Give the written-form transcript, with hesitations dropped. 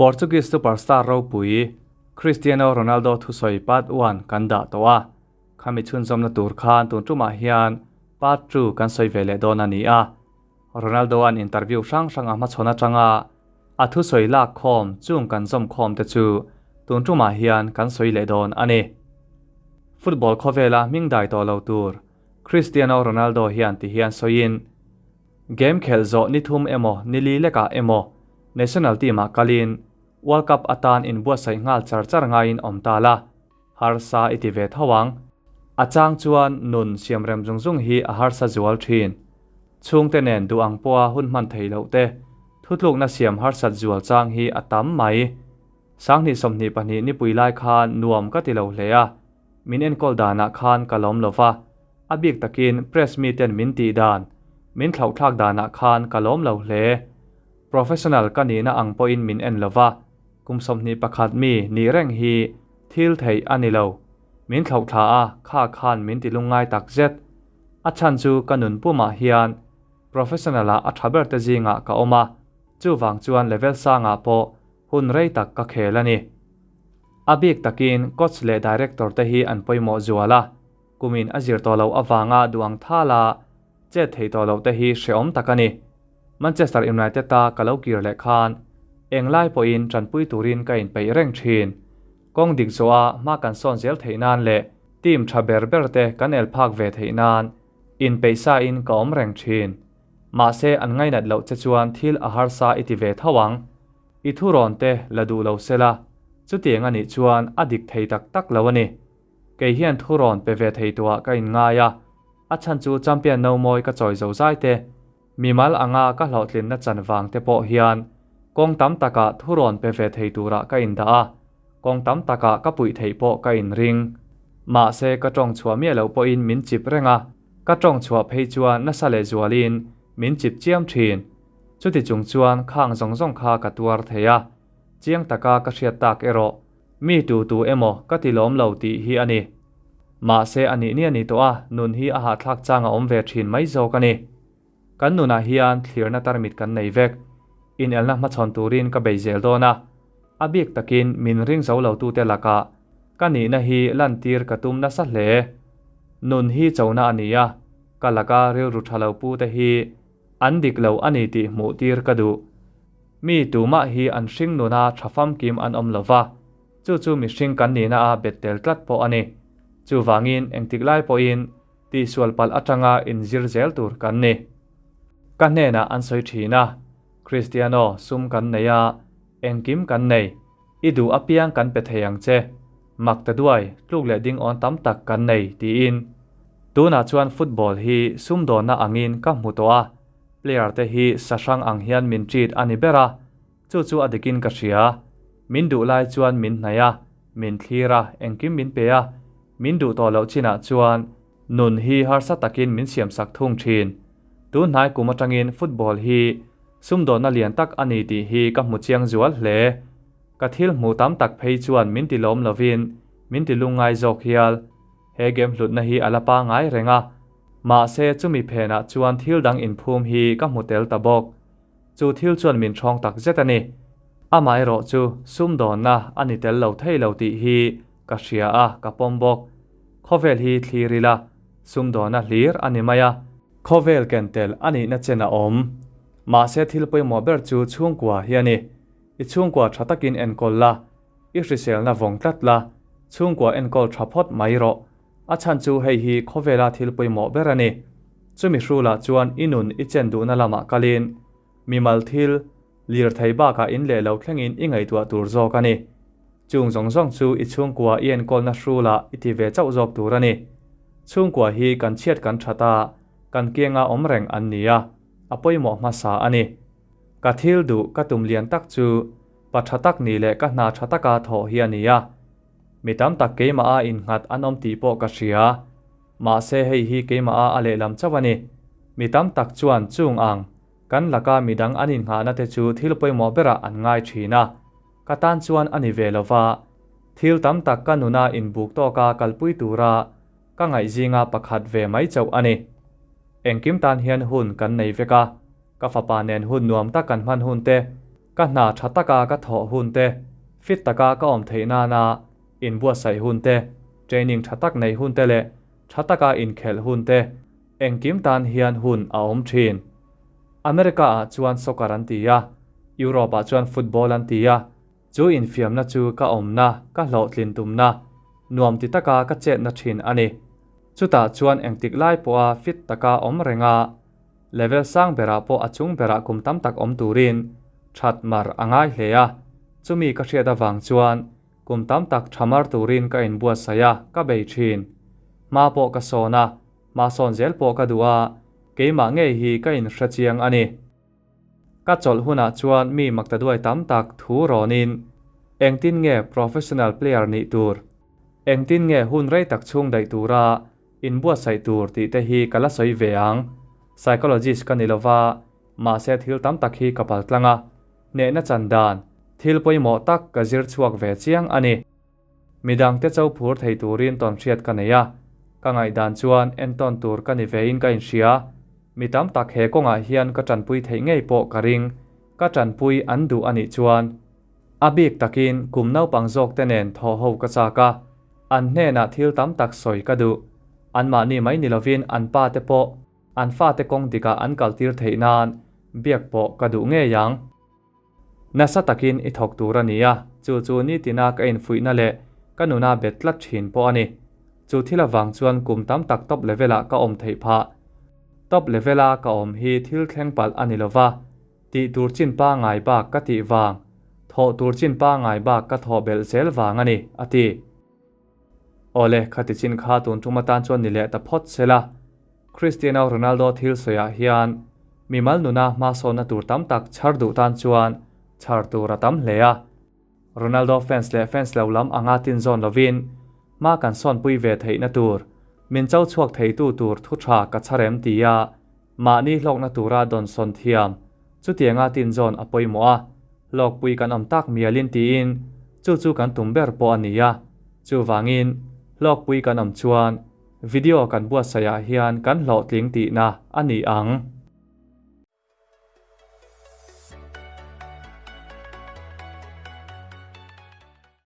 Portuguese superstar ropui Cristiano Ronaldo thusawi part one kan dah tawh a, khami chhunzawmna tur khan tun tumah hian part two kan sawi ve leh dawn a ni a. Ronaldo-a'n interview hrang hrang a hmachhawn atanga a thusawi lak khawm chung kan zawm khawm te chu tun tumah hian kan sawi leh dawn a ni. Football khawvela hming dai tawh lo tur Cristiano Ronaldo hian ti hian sawiin, Game khelh zawh ni thum emaw ni li lekah emaw national team-ah kalin World Cup atan inbuatsaih nghal char char ngaiin awm ta la, harsa i ti ve tho ang. A chang chuan nun siamrem zung zung hi a harsa zual thin. Chhungte nen duh ang pawha hun hman thei loh te, thutlukna siam harsat zual chang hi a tam mai. Sanghnih 22 nipui lai khan nuam ka ti lo hle a, min enkawl danah khan ka lawm lo va, a bik takin press miten min tih dan, min thlauhthlak danah khan ka lawm lo hle. Professional ka nihna ang pawhin min en lo va, kum 21 mi nih reng hi thil theih a ni lo. Min thlauhthla a, kha khan min ti lungngai tak zet. A chhan chu ka nun pumah hian professional-ah a tha ber te zingah ka awm a, chuvang chuan level sangah pawh hun rei tak ka khel a ni. A bik takin coach leh director te hi an pawimawh zual a, kumin a zir tawh loh avanga duang thala chet thei tawh loh te hi hrehawm tak a ni. Manchester United-a ka lo kir leh khan englai pawhin tanpui turin ka inpeih reng thin. Kawng dik zawha hma kan sawn zel theih nan leh team tha ber ber te kan el phak ve theih nan inpeih sa in ka awm reng thin. Mahse an ngainat loh che chuan thil a harsa i ti ve tho ang. I thu rawn te la duh lo se la, chutiang a nih chuan a dik thei tak tak lo a ni. Kei hian thu rawn pe ve thei tuah ka inngai a, a chhan chu champion no mawi ka chawi zo zai te, mimal anga ka hlawhtlinna chan vang te pawh hian kawng tam takah thu rawn pe ve thei turah ka indah a, kawng tam takah ka puih theih pawh ka inring. Mahse ka tawng chhuah miah loh pawhin min chip reng a, ka tawng chhuah phei chuan nasa leh zualin min chip chiam thin. Chuti chung chuan khang zawng zawng kha ka tuar thei a, chiang taka ka hriat tak erawh mi tu tu emaw ka ti lawm lo tih hi a ni. Mahse a nih nia ni tawh a, nun hi a hahthlak chang a awm ve thin mai zawk a ni. Kan nunah hian thlirna tarmit kan nei vek. Inelna hmachhawn turin ka bei zel dawn a, a bik takin min ring zo lo tute lakah ka nihna hi lantir ka tum nasa hle. Nun hi chona a ni a, ka laka rilru tha lo pute hi An dik lo a ni tih hmuh tir ka duh. Mi tumah hi an hring nuna tha famkim an awm lo va, chu chu mihring kan nihna a bet tel tlat pawh a ni. Chuvangin engtik lai pawhin tihsual palh atanga inzir zel tur kan ni. Ka hnenah an sawi thin a, Cristiano, sum kan nei a, engkim kan nei. I duh apiang kan pe thei ang che. Mak ta duai, tluk leh ding awn tam tak kan nei, tiin. Tunah chuan football hi sumdawnna angin ka hmu tawh a, player te hi sa hrang ang hian min treat a ni ber a, chu chu a dikin ka hria. Min duh lai chuan min hnaih a, min thlir a, engkim min pe a, min duh tawh loh chinah chuan nun hi harsa takin min siamsak thung thin. Tun hnai kum atangin football hi Sumdawnna lian tak a ni tih hi ka hmu chiang zual hle. Ka thil hmuh tam tak phei chuan min ti lawm lovin min ti lungngai zawk hial. He game hlutna hi a la pangai reng a, mahse chumi phenah chuan thil dang inphum hi ka hmu tel ta bawk. Chu thil chuan min ṭhawng tak zet a ni. Amaherawh chu sumdawnna a ni tel lo thei lo tih hi ka hria a, ka pawm bawk. Khawvel hi thlir ila, sumdawnna hlir a ni mai a. Khawvel ken tel a nihna chen a awm. Mahse thil pawimawh ber chu chhungkua hi a ni. I chhungkua tha takin enkawl la, i hriselna vawng tlat la, chhungkua enkawl tha phawt mai rawh. A chhan chu hei hi khawvela thil pawimawh ber a ni. Chumi hrulah chuan i nun i chen duhna lamah kalin mimal thil, lirthei bakah in leh lo thlengin i ngaihtuah tur zawk a ni. Chung zawng zawng chu i chhungkua i enkawlna hrulah i ti ve chauh zawk tur a ni. Chhungkua hi kan chhiat kan that a, kan kianga awm reng an ni a, a pawimawh hmasa a ni. Ka thil duh ka tum lian tak chu pa tha tak nih leh ka hna tha taka thawh hi a ni a. Mi tam tak keimah a innghat an awm tih pawh ka hria. Mahse hei hi keimah a a lehlam chauh a ni. Mi tam tak chuan chung ang Kan laka midang an innghahna te chu thil pawimawh berah an ngai thin a, ka tan chuan a ni ve lo va. Thil tam tak ka nuna inbuk tawka kalpui tura ka ngaih zinga pakhat ve mai chauh a ni. Engkim tan hian hun kan nei vek a, ka fapa nen hun nuam tak kan hman hun te, Ka hna tha taka ka thawh hun te, fit taka ka awm theih nana inbuatsaih hun te, training tha tak neih hun te leh tha taka inkhelh hun te, engkim tan hian hun a awm thin. America ah chuan soccer an ti a, Europe ah chuan football an ti a, chu infiamna chu ka awmna, ka hlawhtlin tumna, nuam ti taka ka chetna thin a ni. Chutah chuan engtik lai pawha fit taka awm renga level sang berah pawh a chung berah kum tam tak awm turin that mar a ngai hle a, chumi ka hriat avang chuan kum tam tak tha mar turin ka inbuatsaih a, ka bei thin. Hma pawh ka sawn a, hma sawn zel pawh ka duh a, keimah ngei hi ka inhre chiang a ni. Ka chawlh hunah chuan mi maktaduai tam tak thu rawnin engtin nge professional player nih tur, engtin nge hun rei tak chhung daih tura inbuatsaih tur tih te hi ka la sawi ve ang. Psychologist ka ni lova, mahse thil tam tak hi ka paltlang a, hnehna chan dan, thil pawimawh tak ka zir chhuak ve chiang a ni. Midangte cho phur thei turin tawnhriat ka nei a, ka ngaihdan chuan entawn tur ka ni vein ka inhria. Mi tam tak he kawngah hian ka tanpui theih ngei pawh ka ring, ka tanpui an duh a nih chuan. A bik takin kum naupang zawkte nen thaw ho ka chak a, an hnenah thil tam tak sawi ka duh. Anmahni mai ni lovin an pa te pawh an fate kawng dikah an kaltir theih nan biak pawh ka duh ngei ang. Nasa takin i thawk tur a ni a, chu chu nitina ka infuihna leh ka nuna bet tlat thin pawh a ni. Chu thil avang chuan kum tam tak top level-ah ka awm theih phah. Top level-a ka awm hi thil thleng palh a ni lova, tih tur chin pangngai bak ka tih vang, thawh tur chin pangngai bak ka thawh belh zel vang a ni, a ti. Awle, khati chin kha tun tum atan chuan ni leh ta phawt se la. Cristiano Ronaldo thil sawiah hian mimal nuna hmasawnna tur tam tak chhar duh tan chuan chhar tur a tam hle a. Ronaldo fans leh fans lo lam anga tin zawn lovin hma kan sawnpui ve theihna tur, min cho chhuak theitu tur thu tha ka chhar em tia mahni hlawkna tura dawnsawn thiam chutianga tin zawn a pawimawh a, hlawkpui kan awm tak mialin tiin chu chu kan tum ber pawh a ni a. Chuvangin hlawkpui kan awm chuan video kan buatsaihah hian kan hlawhtling tihna a ni ang.